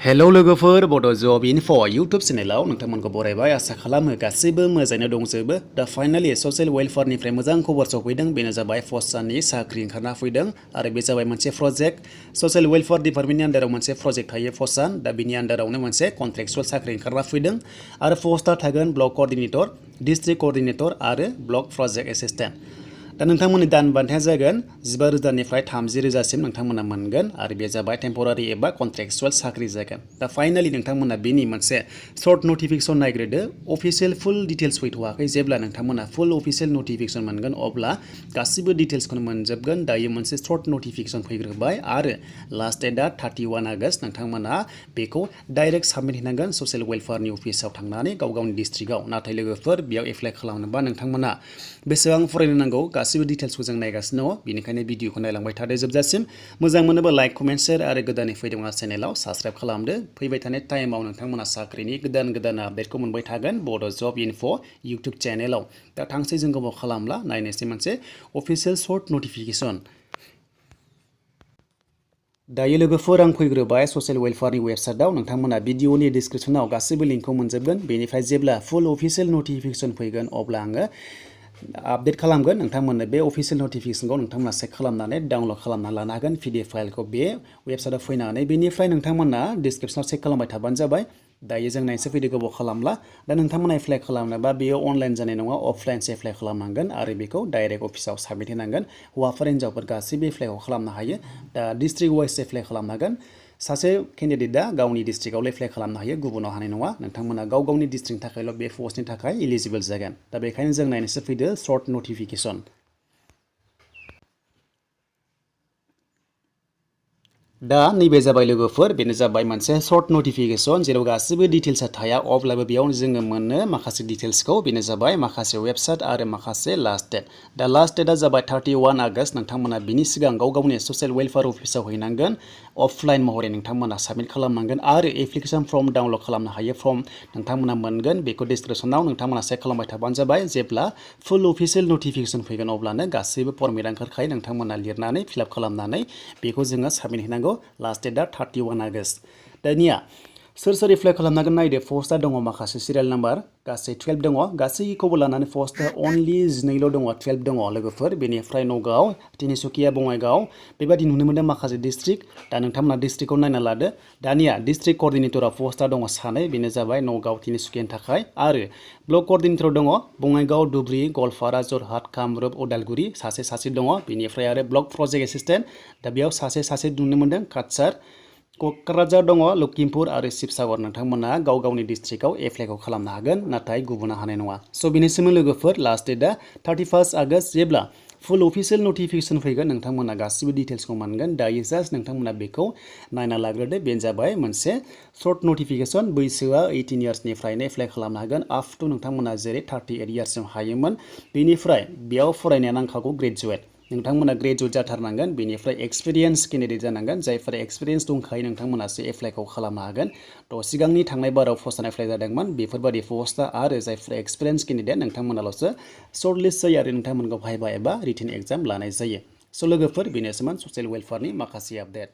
hello लोगोफोर बड' जब info YouTube चेनेलाव नोंथांमोनखौ बरायबाय आसा खालामो गासैबो मोजाङैनो दंजोबो दा फाइनालि ससियेल वेलफेयारनिफ्राय मोजां खबर सफैदों बेनो जाबाय पस्टनि साख्रि ओंखारना फैदों आरो बे जाबाय मोनसे प्रजेक्ट ससियेल वेलफेयार डिपार्टमेन्टनि आन्डाराव मोनसे प्रजेक्ट थायो पस्टन दा बिनि आन्डारावनो मोनसे कन्ट्रेक्चुअल साख्रि ओंखारना फैदों आरो पस्टआ थागोन ब्लक कोअर्डिनेटर डिस्ट्रिक्ट कोअर्डिनेटर आरो ब्लक प्रजेक्ट एसिस्टेन्ट दा नोंथांमोननि दान बान्थाया जागोन 15,000निफ्राय 30,000सिम नोंथांमोना मोनगोन आरो बे जाबाय टेम्परारि एबा कन्ट्रेक्चुअल साख्रि जागोन दा फाइनालि नोंथांमोना बेनि मोनसे सर्ट नटिफिकेसन नायग्रोदो अफिसियेल फुल डिटेल्स फैथ'वाखै जेब्ला नोंथांमोना फुल अफिसियेल नटिफिकेसन मोनगोन अब्ला गासिबो डिटेल्सखौनो मोनजोबगोन दायो मोनसे सर्ट नटिफिकेसन फैग्रोबाय आरो लास्ट डेटआ 31 आगस्ट नोंथांमोना बेखौ डाइरेक्ट साबमिट होनांगोन ससियेल वेलफेयारनि अफिसाव थांनानै गाव गावनि डिस्ट्रिक्टआव नाथाय लोगोफोर बेयाव एप्लाइ खालामनोबा नोंथांमोना बेसेबां फरायनो नांगौ गासिबो डिटेल्सखौ जों नायगासिनो दङ बेनिखायनो भिडिअखौ नायलांबाय थादो जोबजासिम मोजां मोनोबा लाइक कमेन्ट शेयार आरो गोदानै फैदोंब्ला चेनेलाव साबस्क्राइब खालामदो फैबाय थानाय टाइमाव नोंथांमोना साख्रिनि गोदान आपडेटखौ मोनबाय थागोन बड' जब इनफो इउटुब चेनेलाव दा थांसै जों गोबाव खालामला नायनोसै मोनसे अफिसियेल सर्ट नटिफिकेसन दायो लोगोफोर आं फैग्रोबाय ससियेल वेलफेयारनि वेबसाइटआव नोंथांमोना भिडिअनि डिसक्रिपसनाव गासैबो लिंकखौ मोनजोबगोन बेनिफ्राय जेब्ला फुल अफिसियेल नटिफिकेसन फैगोन अब्ला आङो आपडेट खालामगोन नोंथांमोननो बे अफिसियेल नटिफिकेसनखौ नोंथांमोना चेक खालामनानै डाउनलड खालामना लानो हागोन पिडिएफ फाइलखौ बे वेबसाइटआव फैनानै बेनिफ्राय नोंथांमोना डिसक्रिपसनाव चेक खालामबाय थाबानो जाबाय दायो जों नायनोसै फैदो गोबाव खालामला दा नोंथांमोना एप्लाइ खालामनोबा बेयो अनलाइन जानाय नङा अफलाइनसो एप्लाइ खालामनांगोन आरो बेखौ डाइरेक्ट अफिसाव साबमिट होनांगोन हौवाफोर हिन्जावफोर गासैबो एप्लाइखौ खालामनो हायो दा डिस्ट्रिक्ट वाइज एप्लाइ खालामनो हागोन सासे केन्डिडेटआ गावनि डिस्ट्रिक्टआवल' एप्लाइ खालामनो हायो गुबुनाव हानाय नङा नोंथांमोना गाव गावनि डिस्ट्रिक्टनि थाखायल' बे पस्टनि थाखाय इलिजिबल जागोन दा बेखायनो जों नायनोसै फैदो सर्ट नटिफिकेसन दा नैबे जाबाय लोगोफोर बेनो जाबाय मोनसे सर्ट नटिफिकेसन जेराव गासिबो डिटेल्सआ थाया अब्लाबो बेयाव जोङो मोनो माखासे डिटेल्सखौ बेनो जाबाय माखासे वेबसाइट आरो माखासे लास्ट डेट दा लास्ट डेटआ जाबाय 31 आगस्ट नोंथांमोना बिनि सिगां गाव गावनि ससियेल वेलफेयार अफिसाव हैनांगोन अफलाइन महरै नोंथांमोना साबमिट खालामनांगोन आरो एप्लिकेसन फर्म डाउनलड खालामनो हायो फर्म नोंथांमोना मोनगोन बेखौ डिसक्रिपसनाव नोंथांमोना चेक खालामबाय थाबानो जाबाय जेब्ला फुल अफिसियेल नटिफिकेसन फैगोन अब्लानो गासैबो फर्मेट ओंखारखायो नोंथांमोना लिरनानै फिलआप खालामनानै बेखौ जोङो साबमिट होनांगौ लास्ट डेटआ 31 आगस्ट दानिया सोर एप्लाइ खालामनांगोन नायदो पस्टआ दङ माखासे सिरियाल नाम्बार गासै 12 दङ गासैखौबो लानानै पस्टआ अनलि 12 दङ 12 दङ लोगोफोर बेनिफ्राय नगाव तिनिसुकिया बङाइगाव बेबायदि नुनो मोनदों माखासे डिस्ट्रिक्ट दा नोंथांमोना डिस्ट्रिक्टखौ नायना लादो दानिया डिस्ट्रिक्ट कोअर्डिनेटरा पस्टआ दङ सानै बेनो जाबाय नगाव तिनिसुकियानि थाखाय आरो ब्लक कोअर्डिनेटर दङ बङाइगाव धुब्रि गवालपारा जरहाट कामरुप उदालगुरि सासे दङ बेनिफ्राय आरो ब्लक प्रजेक्ट एसिस्टेन्ट दा बेयाव सासे नुनो मोनदों काटसार क'क्राझार दङ लखिमपुर आरो शिबसागर नोंथांमोना गाव गावनि डिस्ट्रिक्टआव एप्लाइखौ खालामनो हागोन नाथाय गुबुना हानाय नङा स' बेनिसिम लोगोफोर लास्ट डेटआ 31 आगस्ट जेब्ला फुल अफिसियेल नटिफिकेसन फैगोन नोंथांमोना गासिबो डिटेल्सखौ मोनगोन दायो जास्ट नोंथांमोना बेखौ नायना लाग्रोदो बेनो जाबाय मोनसे सर्ट नटिफिकेसन बैसोआ 18 इयार्सनिफ्रायनो एप्लाइ खालामनो हागोन आप टु नोंथांमोना जेरै 38 इयार्ससिम हायोमोन बेनिफ्राय बेयाव फरायनाया नांखागौ ग्रेजुवेट नोंथांमोना ग्रेजुवेट जाथारनांगोन बेनिफ्राय एक्सपिरियेन्स केन्डिडेट जानांगोन जायफोरा एक्सपिरियेन्स दंखायो नोंथांमोनासो एप्लाइखौ खालामनो हागोन थ' सिगांनि थांनाय बाराव पस्टआ एप्लाइ जादोंमोन बेफोरबायदि पस्टआ आरो जायफोरा एक्सपिरियेन्स केन्डिडेट नोंथांमोनाल'सो सर्टलिस्ट जायो आरो नोंथांमोनखौ भाइभा एबा रिटेन एग्जाम लानाय जायो स' लोगोफोर बेनोसोमोन ससियेल वेलफेयारनि माखासे आपडेट